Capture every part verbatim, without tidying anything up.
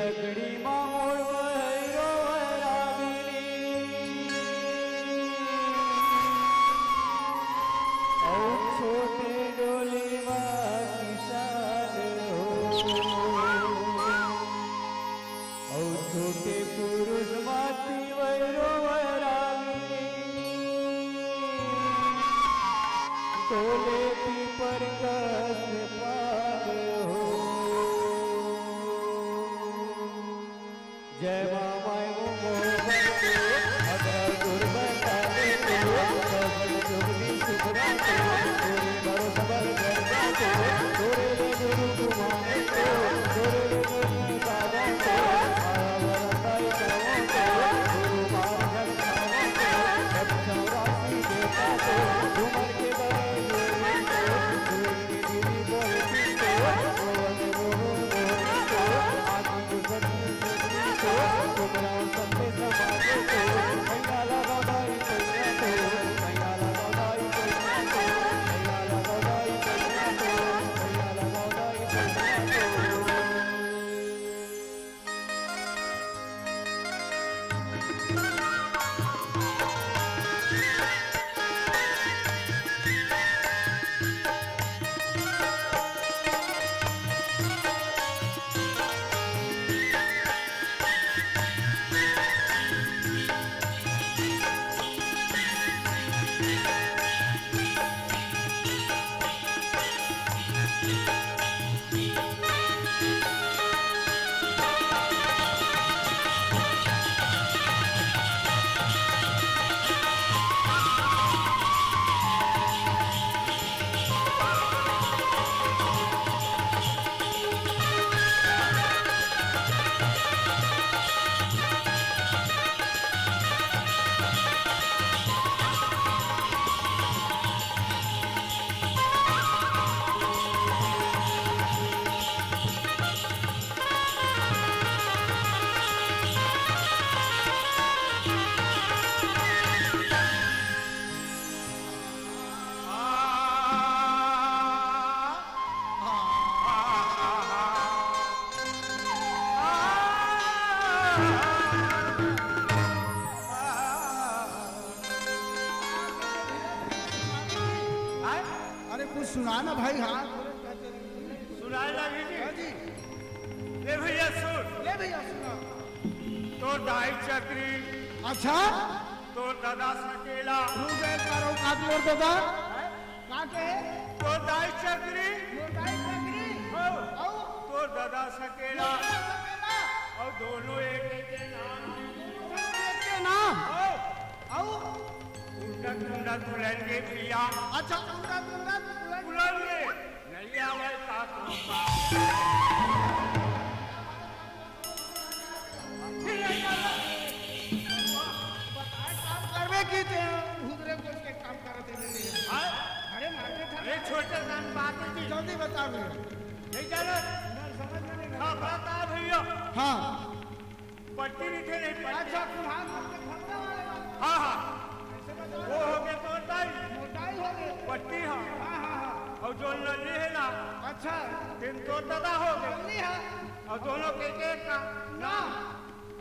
लकड़ी मा मोर भैरो रागिनी, अउ छोटे डोली मा किसान हो, अउ छोटे पुरुष मा तिवैरो रागिनी, तोले पीपर कस पान हो। जय माँ माय मोहब्बत को, अगर गुरबत आले को, कभी जुगनी सुखना को, तेरे भरोसा पर करना को, तोरे ले गुरु घुमाने को, तोरे ले गुरु दादा को, आया वरदाई करो को, गुरु मार्ग छाने को, सब चौरासी देता को, घूमर के बड़े को, अरे कुछ सुना ना भाई। हाँ, सुनाए लगी जी। हाँ जी। ले भैया सुन। ले भैया सुना। तोर दाई चक्री। अच्छा। तोर दादा सकेला। रुक जा, एक बार और काट मोर दादा। हैं? का कहे? तोर दाई चक्री। मोर दाई चक्री। हो। अउ? तोर दादा सकेला। मोर दादा सकेला। अउ दोनों एक एक के नाम। दोनों एक के नाम। हो। अउ? उंडा टुंडा दुल्हन के भैया। अच्छा, उंडा टुंडा दुल्हन। दुल्हन के। नहीं आवे साथ में। फिर नहीं आवे। बताए काम करबे की ते, भूतरे कोच के काम करत हे नहीं। हाँ? अरे मारते था। अरे छोटे जान बात है जी। जल्दी बता भैया। नहीं जाना। ना समझ में नहीं। हाँ, बता भैया। हाँ। पट्टी नहीं थे, नहीं पट्टी। अच्छा, कुम्हार लोग के खतरा वाले बात। हाँ, हाँ। ऐसे बता। वो हो गए तो मोटाई। मोटाई हो गए। पट्टी, हाँ। हाँ, हाँ, हाँ। और जो नली है ना, अच्छा। तीन तो दादा हो गए। नली है। और दोनों के एक का ना।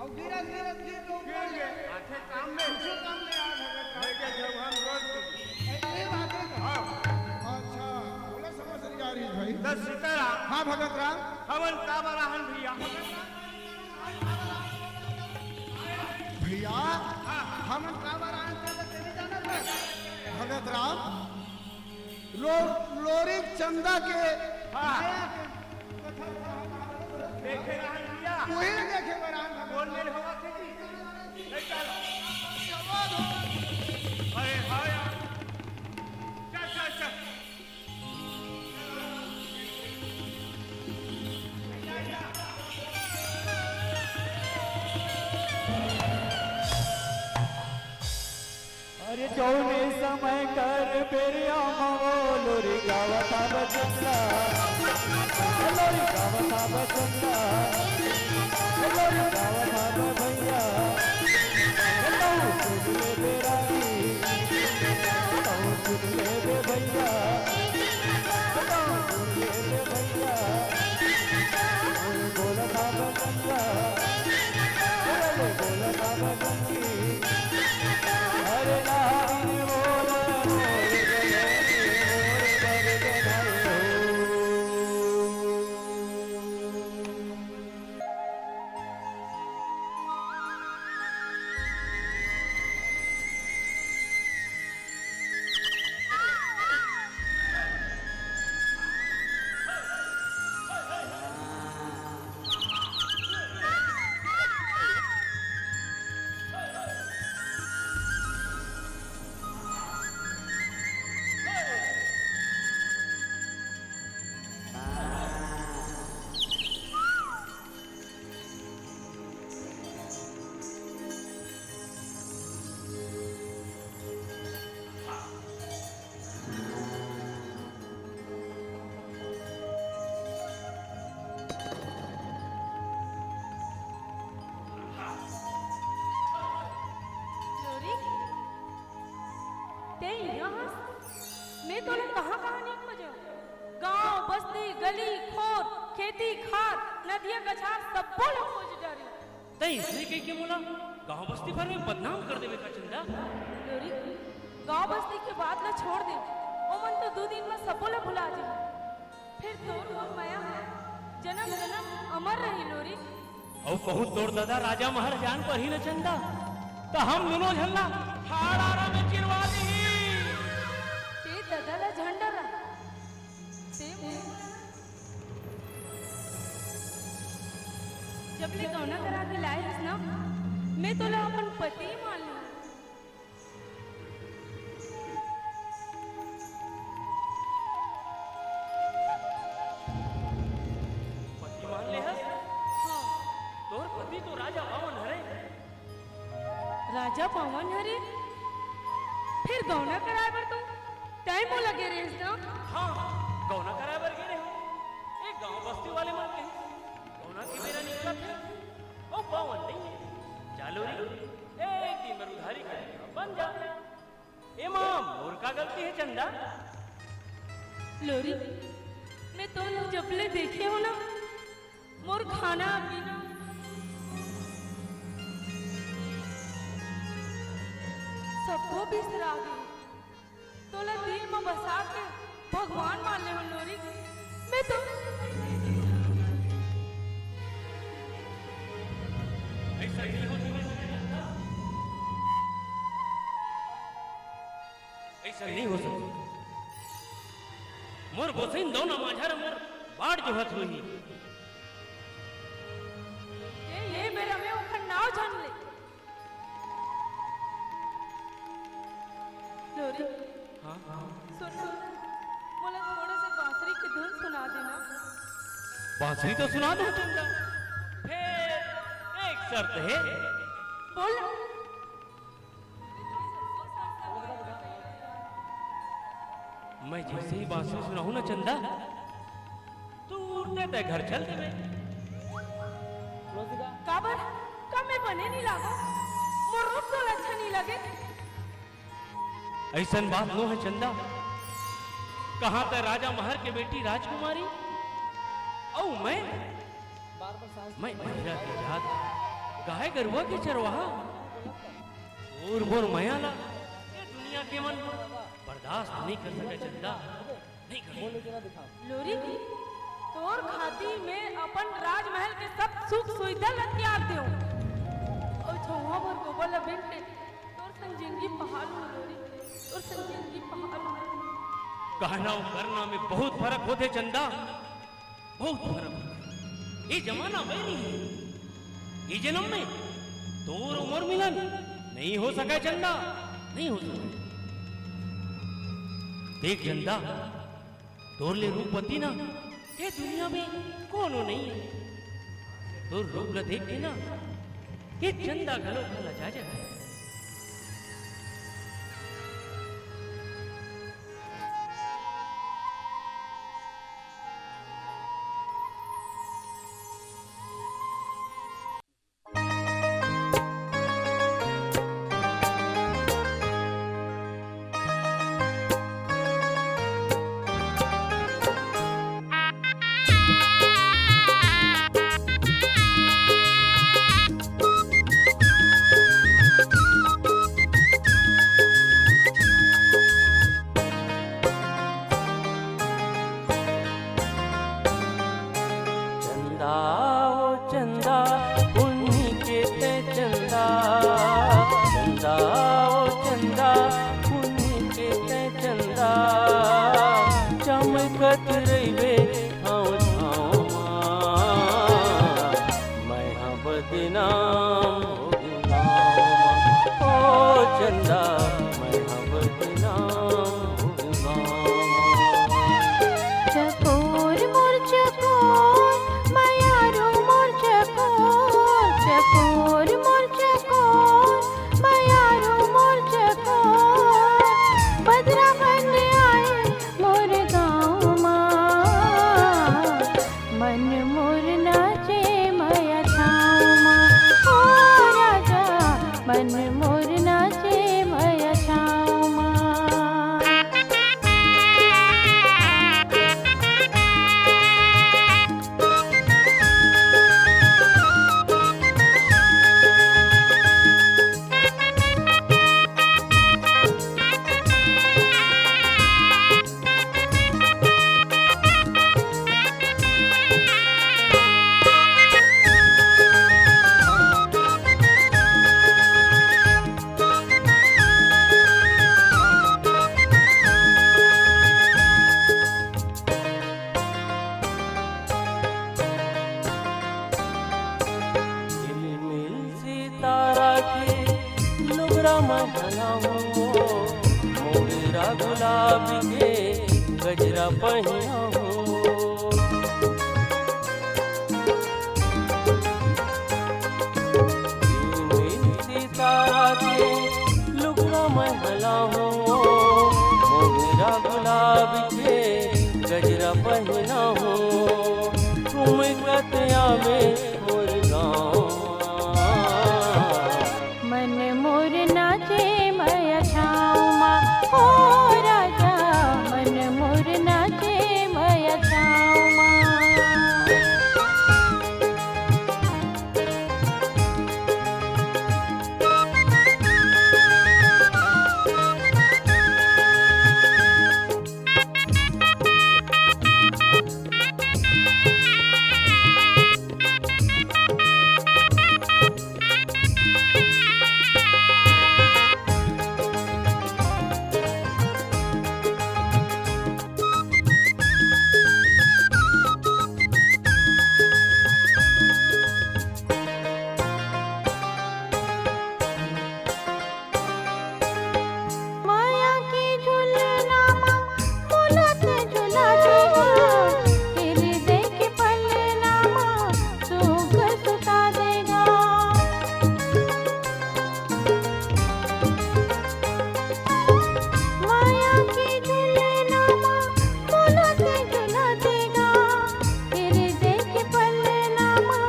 और गिरस, गिरस, गिर तो गिर गए। आठे काम में। कुछ काम में आ भगत राम। लेके जब हम रोज ऐसे बात है तो। हाँ। अच्छा, बोला समझ नहीं आ रही भाई। दस सितारा। हाँ, भगत राम। हमन का बराहन भैया। भैया, हाँ। हमन काबर आन चल तेरी जानत है? भगत राम, लो-, लोरिक चंदा के हाँ। माया के कथा देखे रहन भैया। वही देखे बर आन भगत। कौन मेरे हवा से जी? नहीं चल। अरे हाँ यार। चल, चल, चल। अरे जौने समय कर बेरिया म वो लोरी गावत हब चंदा, लोरी गावत हब चंदा, लोरी गावत हब भैया, लो सुन ले बेरानी। सुन ले बे भैया, सुन ले बे भैया, बोल बोल बाबा गंगा, खेती खार, नदिया कछार सब्बो ला खोज डारे। तैं इसने कहिके मोला गांव बस्ती भर में बदनाम कर देबे का चंदा? लोरी, गांव बस्ती के बात ला छोड़ दे, ओमन तो दू दिन में सब्बो ला भुला जाही। फेर तोर मोर मया ह जनम जनम अमर रही लोरी। अउ कहूं तोर ददा राजा महर जान परही न चंदा, त हम दूनों झन ला ठाड़ आरा में चिरवा दिही। तैं ददा ला झन डरा, तैं मोला जब ले गौना करा के लाए हस ना, मैं तोला अपन पति ही मान लूं। पति मान ले हस? हाँ। तोर पति तो राजा पावन हरे। राजा पावन हरे? फेर गौना कराए बर तो तैं मोला गे रेहेस ना? हाँ, गौना कराए बर गे रेहेंव। ए गांव बस्ती वाले मन कहिस, गौना के बेरा निकलत हे, अउ पावन नइ हे। जा लोरी, एक दिन बर उधारी के बन जा। एमा मोर का गलती हे चंदा? लोरी, मैं तोला जब ले देखे हों ना, मोर खाना पीना सब्बो बिसरा गे। तोला दिल म बसा के भगवान मान ले हों लोरी। मैं तो अइसन नइ हो सकय। अइसन नइ हो सकय। मोर गोसइन दौना माझा मोर बाट जोहत होही। ए, ए बेरा में ओखर नाव झन ले। लोरी। हाँ? सुन, सुन। मोला थोड़े से बांसुरी के धुन सुना देना। बांसुरी तो सुना दूं चंदा। फेर एक शर्त हे। बोल। मैं जइसे ही बांसुरी सुनाहूं ना चंदा, तुरते तैं घर चल देबे। काबर? का मैं बने नइ लागंव? मोर रूप तोला अच्छा नइ लगे? अइसन बात नोहे चंदा। कहां तैं राजा महर के बेटी राजकुमारी, अउ मैं, मैं अहिरा के जात, गाय गरुवा के चरवाहा। तोर मोर मया ला ए दुनिया के मन बर्दाश्त नइ कर सकय चंदा। लोरी, तोर खातिर मैं अपन राजमहल के सब सुख सुविधा ला त्याग देंव। अउ झउहा भर गोबर ला बीन के तोर संग जिनगी पहालहूं लोरी, तोर संग जिनगी पहालहूं। कहना अउ करना में बहुत फरक होथे चंदा, बहुत फरक होथे। ए जमाना बैरी हे। ए जनम में तोर अउ मोर मिलन नइ हो सकय चंदा, नइ हो सकय। देख चंदा, तोर ले रूपवती ना ए दुनिया में कोनो नइ हे। तोर रूप ल देख के ना ए चंदा घलो लजा जाथे। चंदा ओ चंदा, पुन्नी के तैं चंदा। चंदा ओ चंदा, पुन्नी के तैं चंदा। चमकत रहिबे ठाँव ठाँव मा, मैं हा बदनाम ओ चंदा, मैं हा बदनाम हो गाँव। चकोर मोर चकोर, मयारू मोर चकोर, चकोर मोर चकोर, मयारू मोर चकोर, बदरा बन आए मोर गाँव मा। मैं हलाहूँ, मोगरा गुलाब के गजरा पहिनाहूँ। सीतारा के लुगरा मैं हलाहूँ, मोगरा गुलाब के गजरा पहिनाहूँ। ठुमकत आवे मोर गाँव। मन मोर नाचे मया छाँव मा, ओ राजा, मन मोर नाचे मया छाँव मा। माया के झुलना मा मोला ते झुला देगा, तेरे देख पलना मा सुख सुता देगा। माया के झुलना मा मोला ते झुला देगा, तेरे देख पलना मा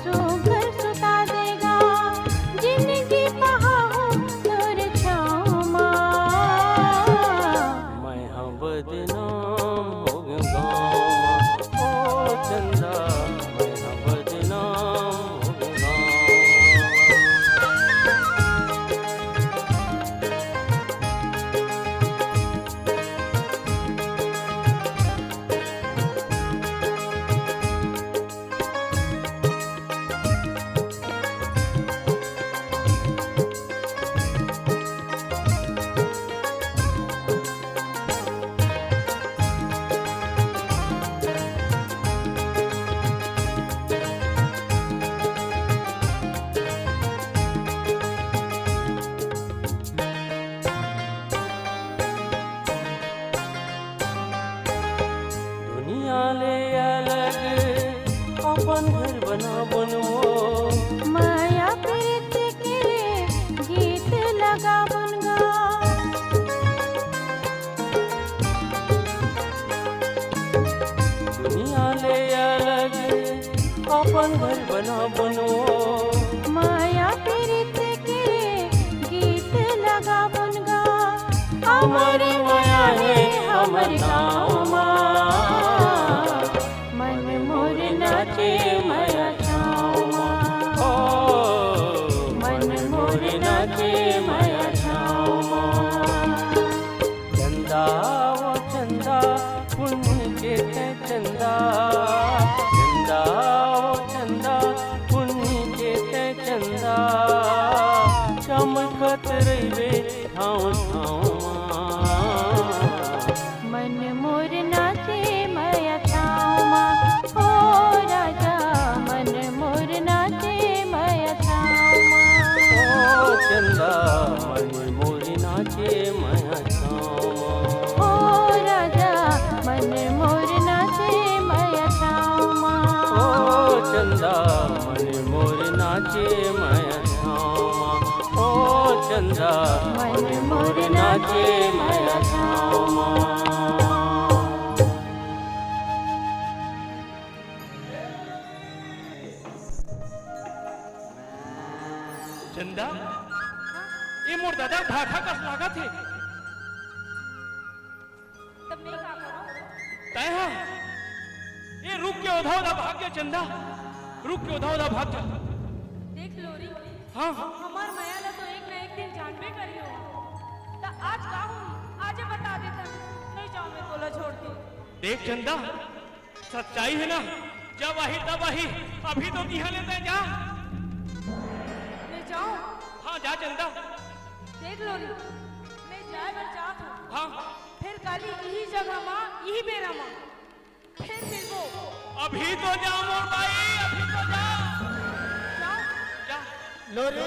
सुख सुता देगा। जिंदगी पहाहूँ तोर छाँव मा। मैं ह बदनाम हो गए गाँव मा, ओ चंदा, मैं ह बदनाम हो गए गाँव मा। दुनिया ले अलग अपन घर बनाबोन वो। माया प्रीत के गीत लगाबोन गा। दुनिया ले अलग अपन घर बनाबोन वो। माया प्रीत के गीत लगाबोन गा। हमर माया हे हमर गाँव मा। मन मोर नाचे मया छाँव मा। ओ, मन मोर नाचे मया छाँव मा। चंदा ओ चंदा, पुन्नी के तैं चंदा। चंदा ओ चंदा, पुन्नी के तैं चंदा। चमकत रहिबे ठाँव ठाँव मा। मन मोर नाचे मया छाँव मा, ओ राजा, मन मोर नाचे मया छाँव मा। ओ चंदा, मन मोर नाचे मया छाँव मा। ओ राजा, मन मोर नाचे मया छाँव मा। ओ चंदा, मन मोर नाचे मया छाँव मा। ओ चंदा, मन मोर नाचे मया छाँव मा। चंदा, ये मोर दादा भाठा कस लागत हे। तब मैं का करूं? तैं हा, ये रुख के ओधा ओधा भाग जा चंदा, रुख के ओधा ओधा भाग जा। देख लोरी, हाँ। हमार मया ला तो एक ना एक दिन जानबे करियो। त आज का होही, आजे बता देतन, नहीं जाऊं मैं तोला छोड़ के। देख चंदा, सच्चाई हे ना, जब आही तब आही, अभी तो तिहाँ ले तैं जा। मैं जाऊं? हाँ, जा चंदा। देख लोरी, मैं जाए बर जात हूँ। हाँ। फेर काली इही जगह मा, इही बेरा मा फेर मिलबो। अभी तो जा मोर बाई, अभी तो जा। जाओ। जा। लोरी।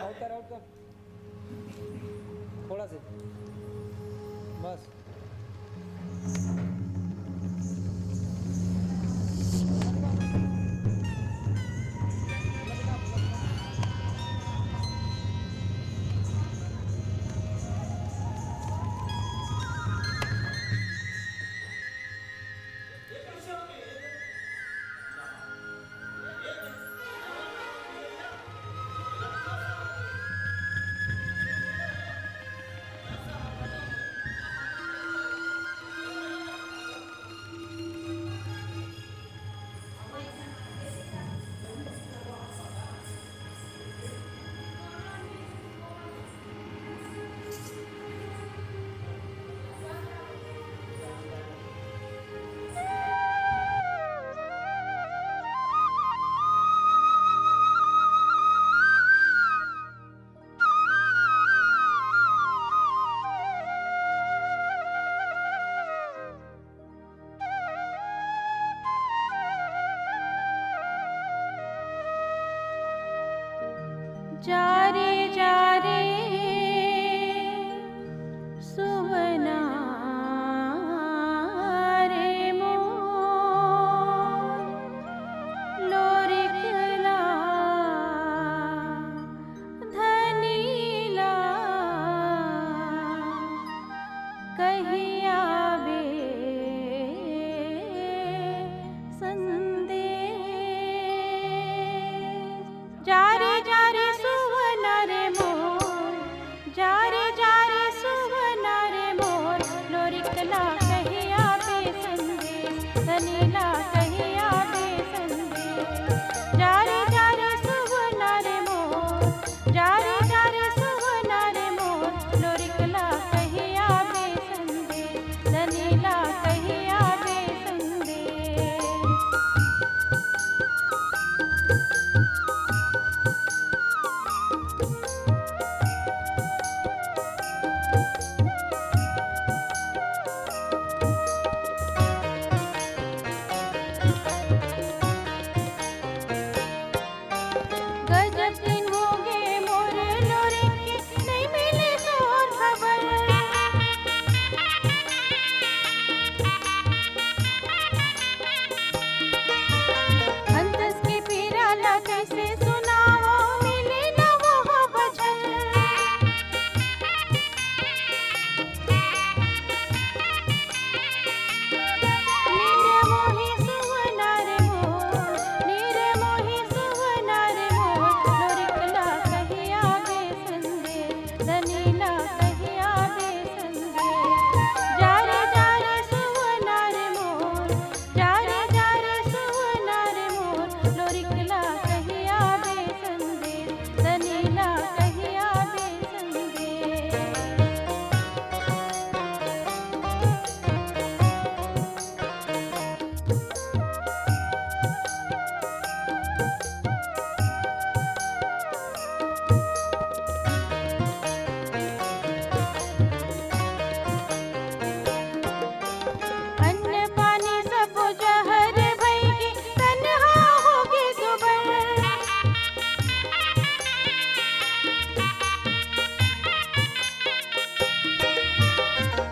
आउट कर, आउट कर। थोड़ा से। बस। जा रे, जा रे, सुवना रे मोर, लोरिक ला, धनी ला, कहिया बे संदेश। जा रे, जा रे सुवना रे मोर, जा रे, जा रे सुवना रे मोर, लोरिक ला कहिया बे संदेश, धनी ला कहिया बे संदेश। जा रे, जा रे सुवना रे मोर, जा रे, जा रे सुवना रे मोर, लोरिक ला कहिया बे संदेश, धनी ला कहिया बे संदेश। गजब दिन होगे मोर लोरिक के, नइ मिले तोर खबर। अंतस के पीरा ला कइसे सुनावंव, मिले न वो बचन। नीर मोही सुवना रे मोर, नीर मोही सुवना रे मोर, लोरिक ला कहिया बे संदेश, धनी ला कहिया बे संदेश। जा रे, जा रे सुवना रे मोर, जा रे, जा रे सुवना रे मोर, लोरिक ला कहिया बे संदेश, धनी ला कहिया बे संदेश। अन्न पानी सब जहर भइगे, तन हा होगे दुबर।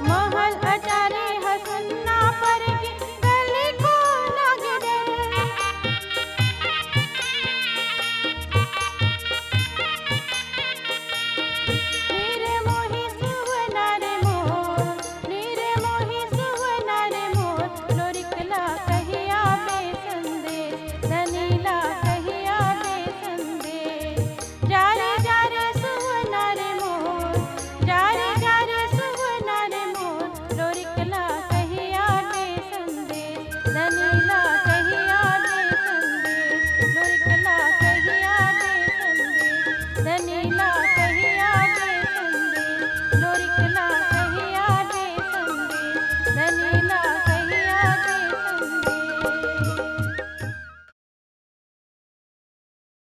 महल अटारी ह सुन्ना परगे, गली कोना गे डर। नीर मोही सुवना रे मोर, नीर मोही सुवना रे मोर, लोरिक ला कहिया बे संदेश, धनी ला कहिया बे संदेश। जा रे, जा रे सुवना रे मोर, जा रे, जा रे सुवना रे मोर, लोरिक ला कहिया बे संदेश, धनी ला कहिया बे संदेश, लोरिक ला कहिया बे संदेश, धनी ला